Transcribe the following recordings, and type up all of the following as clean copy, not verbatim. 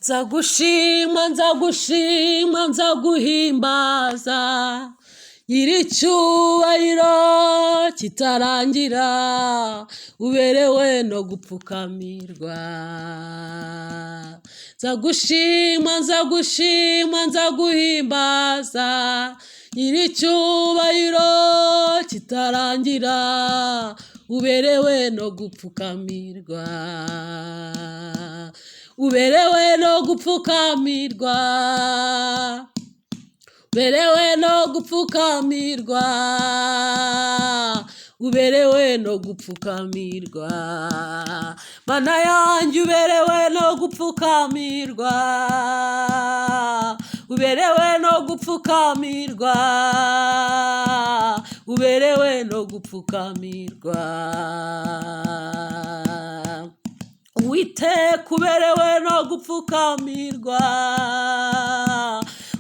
Nzagushima, nzagushima, nzaguhimbaza, Nyiricyubahiro kitarangira, uberewe no gupfukamirwa. Nzagushima, nzagushima, nzaguhimbaza, Nyiricyubahiro kitarangira, uberewe no gupfukamirwa, uberewe no gupfukamirwa, uberewe no gupfukamirwa, uberewe no gupfukamirwa. Mana yanjye, uberewe no gupfukamirwa, uberewe no gupfukamirwa, uberewe no gupfukamirwa. Uwiteka, uberewe no gupfukamirwa,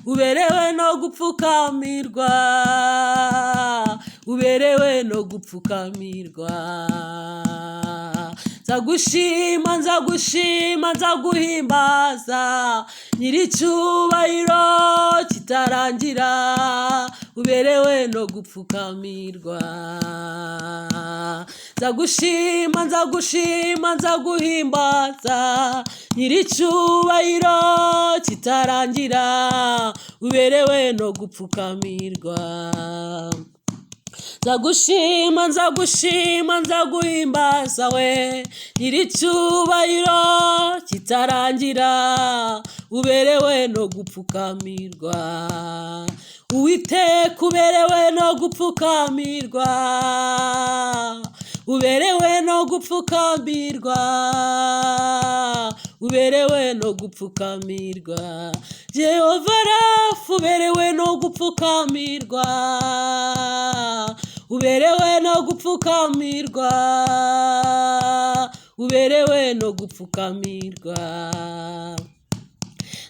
uberewe no gupfukamirwa, uberewe no gupfukamirwa. Nzagushima, nzagushima, nzaguhimbaza, Nyiricyubahiro kitarangira, uberewe no gupfukamirwa. Nzagushima, nzagushima, nzaguhimbaza, Nyiricyubahiro kitarangira, uberewe no gupfukamirwa. Nzagushima, nzagushima, nzaguhimbaza we, Nyiricyubahiro kitarangira, uberewe no gupfukamirwa. Uwiteka, uberewe no gupfukamirwa, uberewe no gupfukamirwa, uberewe no gupfukamirwa. Jehova Rafa, uberewe no gupfukamirwa, uberewe no gupfukamirwa, uberewe no gupfukamirwa.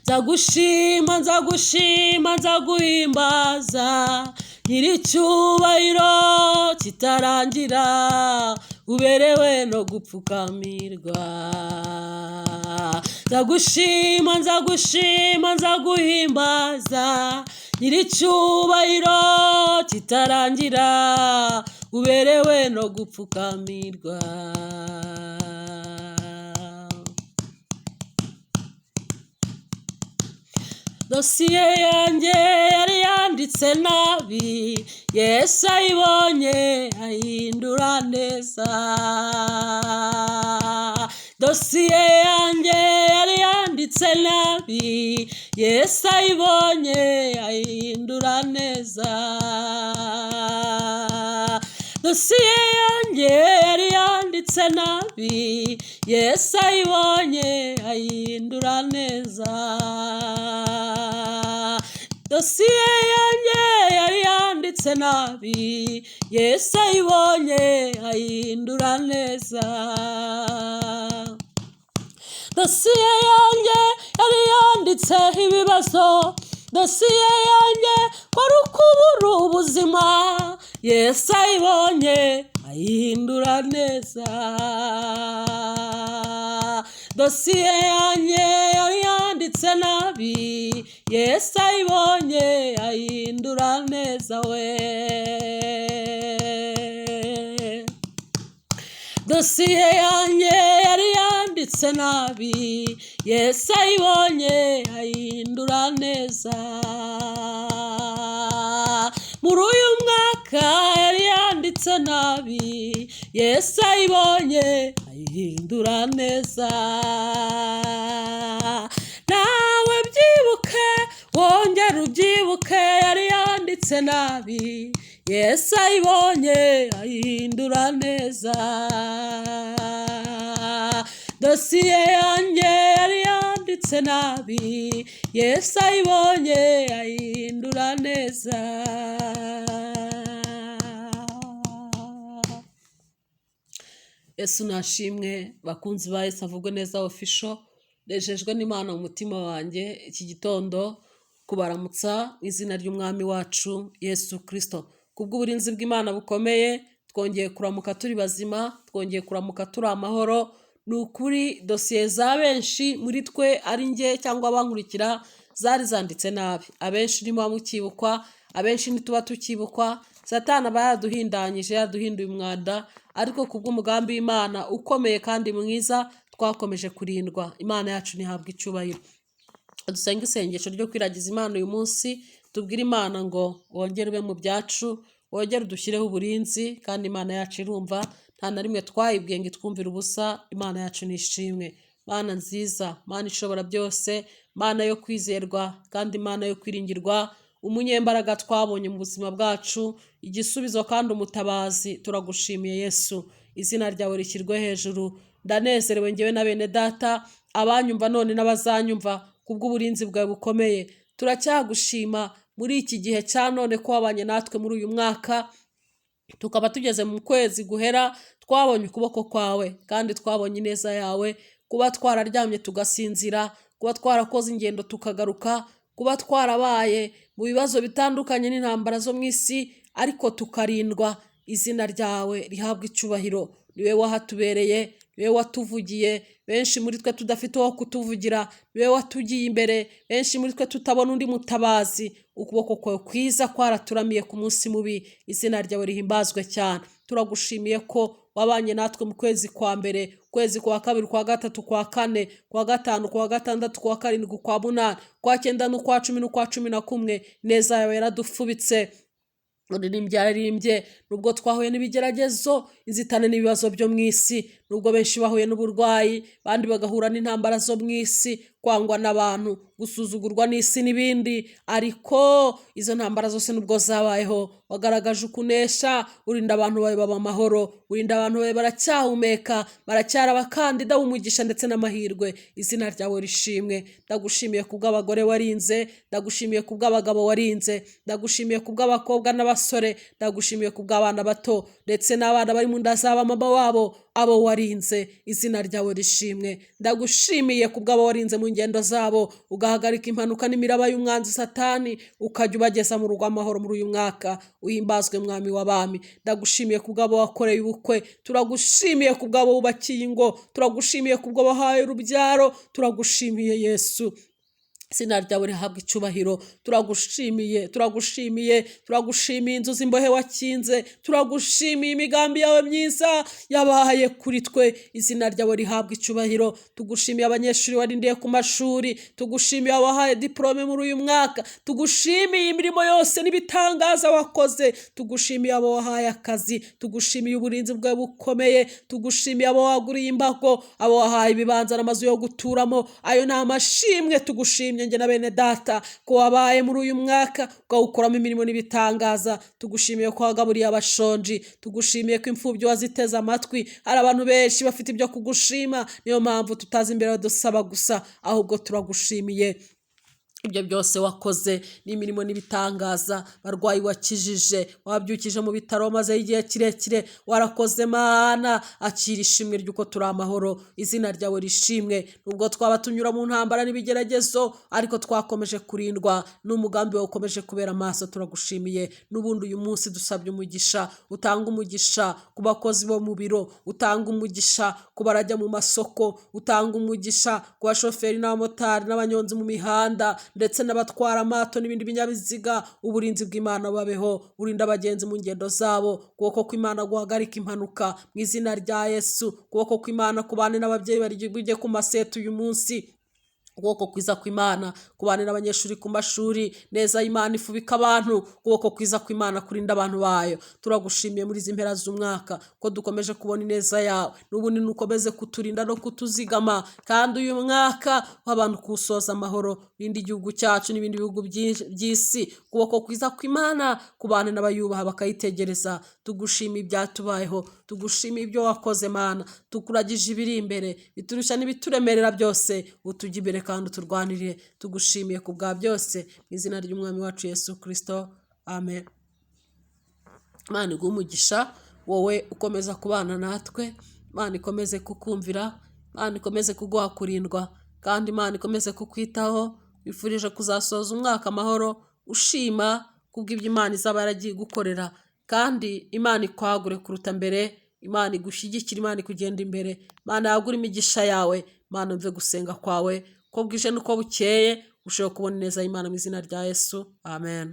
Nzagushima, nzagushima, nzaguhimbaza, Nyiricyubahiro kitarangira, uberewe no gupfukamirwa. Nzagushima, nzagushima, nzaguhimbaza, Nyiricyubahiro kitarangira, uberewe no gupfukamirwa. Dosiye yanjye yari yanditse nabi, Yesu ayibonye ahindura neza. Dosiye yanjye yari yanditse nabi, Yesu ayibonye ahindura neza. Dosiye yanjye yari yanditse nabi, Yesu ayibonye ayihindura neza. Dosiye yanjye yari yanditse nabi, Yesu ayibonye ayihindura neza. Dosiye yanjye yari yanditseho ibibazo, dosiye yanjye kwari ukubura ubuzima, Yesu ayibonye ayihindura neza. Dosiye yanjye yari yanditse nabi, Yesu ayibonye ayihindura neza we. Dosiye yanjye yari yanditse nabi, Yesu ayibonye ayihindura neza. Muri uyu mwaka yari yanditse nabi, Yesu ayibonye ayihindura neza. Nawe byibuke, wongere ubyibuke, yari yanditse nabi, Yesu ayibonye ayihindura neza. Dosiye yanjye yari yanditse nabi, Yesu ayibonye ayihindura neza. Yesu nashimwe, bakunzi ba Yesu avugwe neza official, nejejwe n'Imana mu mutima wanjye iki gitondo kubaramutsa mu izina ry'Umwami wacu Yesu Kristo. Kubw'uburinzi bw'Imana bukomeye, twongeye kuramuka turi bazima, twongeye kuramuka turi amahoro. Ni ukuri, dosiye za benshi muri twe, ari njye cyangwa abankurikira, zari zanditse nabi. Abenshi ntimuba mukibukwa, abenshi ntituba tukibukwa. Satani aba yaduhindanyije, yaduhinduye umwanda, ariko kubw'umugambi w'Imana ukomeye kandi mwiza twakomeje kurindwa. Imana yacu ntihabwa icyubahiro. Dusenge isengesho ryo kwiragiza Imana uyu munsi, tubwire Imana ngo wongere ube mu byacu, wongere udushyireho uburinzi. Kandi Imana yacu irumva, nta na rimwe twayibwiye ngo itwumvire ubusa. Imana yacu ni ishimwe. Mana nziza, Mana ishobora byose, Mana yo kwizerwa kandi Imana yo kwiringirwa, umunyembaraga twabonye mu buzima bwacu, igisubizo kandi umutabazi, turagushimiye Yesu. Izina ryawe rishyirwe hejuru. Ndanezerewe ngewe na bene data, abanyumva none n'abazanyumva, kubw'uburinzi bwawe bukomeye. Turacyagushima muri iki gihe cya none ko wabanye natwe muri uyu mwaka, tukaba tugeze mu kwezi guhera. Twabonye ukuboko kwawe kandi twabonye ineza yawe. Kuba twararyamye tugasinzira, kuba twarakoze ingendo tukagaruka, kuba twarabaye mu bibazo bitandukanye n'intambara zo mu isi ariko tukarindwa, izina ryawe rihabwa icyubahiro. Niwe wahatubereye, niwe watuvugiye benshi muri twe tudafite uwo kutuvugira, niwe watugiye imbere benshi muri twe tutabona undi mutabazi. Ukuboko kwawe kwiza kwaraturamiye ku munsi mubi. Izina ryawe rihimbazwe cyane. Turagushimiye ko wabanye natwe mu kwezi kwa mbere, ukwezi kwa kabiri, kwa gatatu, kwa kane, kwa gatanu, kwa gatandatu, kwa karindwi, kwa munani, kwa cyenda n'ukwa 10 n'ukwa 11. Neza yawe yaradufubitse. Uririmbye yararirimbye: "Nubwo twahuye n'ibigeragezo, inzitane n'ibibazo byo mu isi, nubwo benshi bahuye n'uburwayi, abandi bagahura n'intambara zo mu isi, kwangwa n'abantu, gusuzugurwa n'isi n'ibindi, ariko izo ntambara zose nubwo zabayeho, wagaragaje ukunesha, urinda abantu bawe baba amahoro, urinda abantu bawe baracyahumeka, baracyari abakandida b'umugisha ndetse n'amahirwe. Izina ryawe rishimwe." Ndagushimiye kubw'abagore warinze, ndagushimiye kubw'abagabo warinze, ndagushimiye kubw'abakobwa n'abasore, ndagushimiye kubw'abana bato ndetse n'abana bari mu nda za mama wabo, abo warinze. Izina ryawe rishimwe. Ndagushimiye kubw'abo warinze mu ngendo zabo, ugahagarika impanuka n'imiraba y'umwanzi Satani, ukajya ubageza mu rugo amahoro muri uyu mwaka. Uhimbazwe, Mwami w'abami. Ndagushimiye kubw'abo wakoreye ubukwe, turagushimiye kubw'abo wubakiye ingo, turagushimiye kubwo wahaye urubyaro. Turagushimiye Yesu, izina ryawe rihabwa icyubahiro. Turagushimiye, turagushimiye, turagushimiye inzu z'imbohe wakinze, turagushimiye imigambi yawe myiza yabaye kuri twe. Izina ryawe rihabwa icyubahiro. Tugushimiye abanyeshuri warindiye ku mashuri, tugushimiye abahaye diporome muri uyu mwaka, tugushimiye imirimo yose n'ibitangaza wakoze, tugushimiye abo wahaye akazi, tugushimiye uburinzi bwawe bukomeye, tugushimiye abo waguriye imbago, abo wahaye ibibanza n'amazu yo guturamo. Ayo ni amashimwe tugushimye njye na bene data, ko wabaye muri uyu mwaka ukawukoramo imirimo n'ibitangaza. Tugushimiye ko wagaburiye abashonji, tugushimiye ko imfubyi waziteze amatwi. Hari abantu benshi bafite ibyo kugushima, niyo mpamvu tutazi imbere dusaba gusa, ahubwo turagushimiye ibyo byose wakoze n'imirimo n'ibitangaza. Barwayi wakijije, wabyukije mu bitaro maze igihe kirekire, warakoze Mana. Akira ishimwe ry'uko turi amahoro. Izina ryawe rishimwe. Nubwo twaba tunyura mu ntambara n'ibigeragezo, ariko twakomeje kurindwa n'umugambi wawe ukomeje kubera amaso. Turagushimiye. N'ubundi uyu munsi dusabye umugisha. Utanga umugisha ku bakozi bo mu biro, utanga umugisha ku barajya mu masoko, utanga umugisha ku bashoferi n'abamotari n'abanyonzi mu mihanda, ndetse n'abatwara amato n'ibindi binyabiziga. Uburinzi bw'Imana bubabeho, urinda abagenzi mu ngendo zabo. Ukuboko kw'Imana guhagarika impanuka mu izina rya Yesu. Ukuboko kw'Imana kubane n'ababyeyi bari bujye ku maseta uyu munsi. Ukuboko kwiza kw'Imana kubane n'abanyeshuri ku mashuri. Neza y'Imana ifubika abantu. Ukuboko kwiza kw'Imana kurinda abantu bayo. Turagushimiye muri izi mpera z'umwaka ko dukomeje kubona ineza yawe. N'ubundi nukomeze kuturinda no kutuzigama, kandi uyu mwaka w'abantu kuwusoza amahoro. Bindi igihugu cyacu n'ibindi bihugu by'isi. Ukuboko kwiza kw'Imana kubane n'abayubaha bakayitegereza. Tugushimiye ibyatubayeho, tugushimiye ibyo wakoze Mana. Tukuragije ibiri imbere, biturusha n'ibituremerera byose, utujya imbere kandi uturwanirire. Tugushimiye ku bwa byose, mu izina ry'Umwami wacu Yesu Kirisito, amen. Imana iguhe umugisha wowe ukomeza kubana natwe. Imana ikomeze kukumvira, Imana ikomeze kuguha kurindwa, kandi Imana ikomeze kukwitaho. Wifurije kuzasoza umwaka amahoro, ushima kubw'ibyo Imana izaba yaragiye igukorera, kandi Imana ikwagure kuruta mbere. Imana igushyigikire, Imana ikugenda imbere, Imana yagura imigisha yawe, Imana yumve gusenga kwawe, uko bwije n'uko bukeye ushobora kubona ineza y'Imana mu izina rya Yesu. Amen.